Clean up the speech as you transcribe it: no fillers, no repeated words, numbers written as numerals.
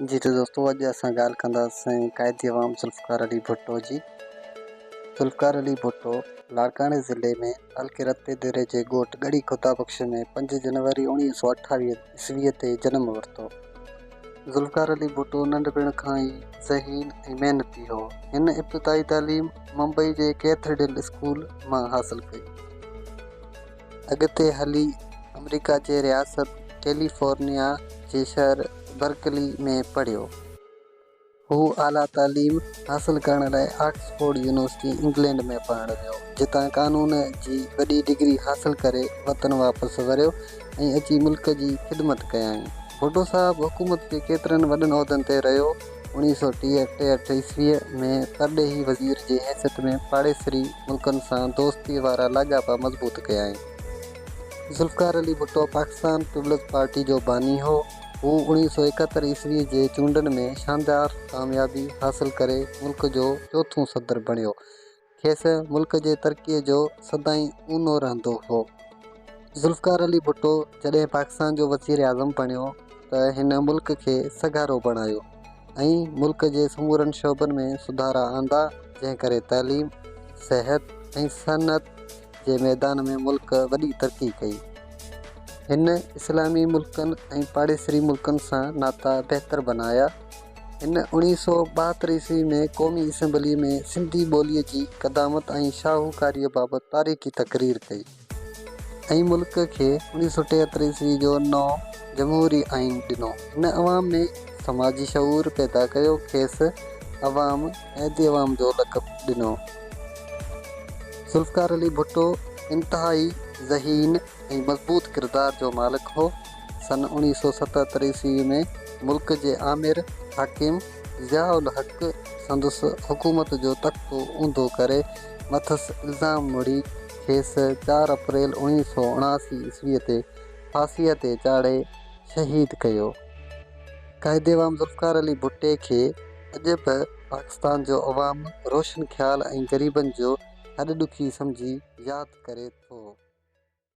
جي ته دوستو اڄ اسان ڳالهه ڪنداسين قائد عوام ذوالفقار علي ڀٽو جي. ذوالفقار علي ڀٽو لاڙڪاڻي ضلعي ۾ تعلقي رتي ديري جي ڳوٺ ڳڙهي خدا بخش ۾ پنج جنوري 1928 عيسويء تي جنم ورتو. ذوالفقار علي ڀٽو ننڍپڻ کان ئي ذهين ۽ محنتي هو. هن ابتدائي تعليم ممبئي جي ڪيٿڊرل اسڪول مان حاصل ڪئي. اڳتي هلي آمريڪا جي رياست ڪيليفورنيا جي شهر برڪلي ۾ پڙهيو. هو اعليٰ تعليم حاصل ڪرڻ لاء آڪسفورڊ يونيورسٽي انگلينڊ ۾ پڙهڻ ويو، جتان قانون جي وڏي ڊگري حاصل ڪري وطن واپس وريو ۽ اچي ملڪ جي خدمت ڪيائين. ڀٽو صاحب حڪومت جي ڪيترن وڏن عهدن تي رهيو. 1963 عيسويء ۾ پرڏيهي وزير جي حيثيت ۾ پاڙيسري ملڪن سان دوستيء وارا لاڳاپا مضبوط ڪيائين. ذوالفقار علي ڀٽو پاڪستان پيپلز پارٽي جو باني هو. هو 1971 عيسويء جي چونڊن ۾ شاندار ڪاميابي حاصل ڪري ملڪ جو چوٿون صدر بڻيو. کيس ملڪ جي ترقيء جو سدائين اونو رهندو هو. ذوالفقار علي ڀٽو جڏهن پاڪستان جو وزيراعظم بڻيو ته هن ملڪ کي سگهارو بڻايو ۽ ملڪ جي سمورن شعبن ۾ سڌارا آندا جنهن ڪري تعليم، صحت ۽ صنعت جي ميدان ۾ ملڪ وڏي ترقي ڪئي. هن اسلامي ملڪن ۽ پاڙيسري ملڪن سان ناتا بهتر بنايا. هن 1972 عيسوي ۾ قومي اسيمبليء ۾ سنڌي ٻوليء جي قدامت ۽ شاهوڪاريء بابت تاريخي تقرير ڪئي ۽ ملڪ کي 1973 عيسوي جو نئون جمهوري آئين ڏنو. هن عوام ۾ سماجي شعور پيدا ڪيو، کيس عوام قائد عوام جو لقب ڏنو. ذوالفقار علي ڀٽو انتهائي ذهين ۽ مضبوط ڪردار جو مالڪ هو. سن 1977 عيسوي ۾ ملڪ جي آمر حاڪم ضياء الحق سندس حڪومت جو تختو اونڌو ڪري مٿس الزام مڙهي کيس چار اپريل 1979 عيسوي تي ڦاسيء تي چاڙهي شهيد ڪيو. قائد عوام ذوالفقار علي ڀٽي کي اڄ به پاڪستان جو عوام روشن خيال ۽ غريبن جو هڏ ڏکي سمجهي ياد ڪري ٿو.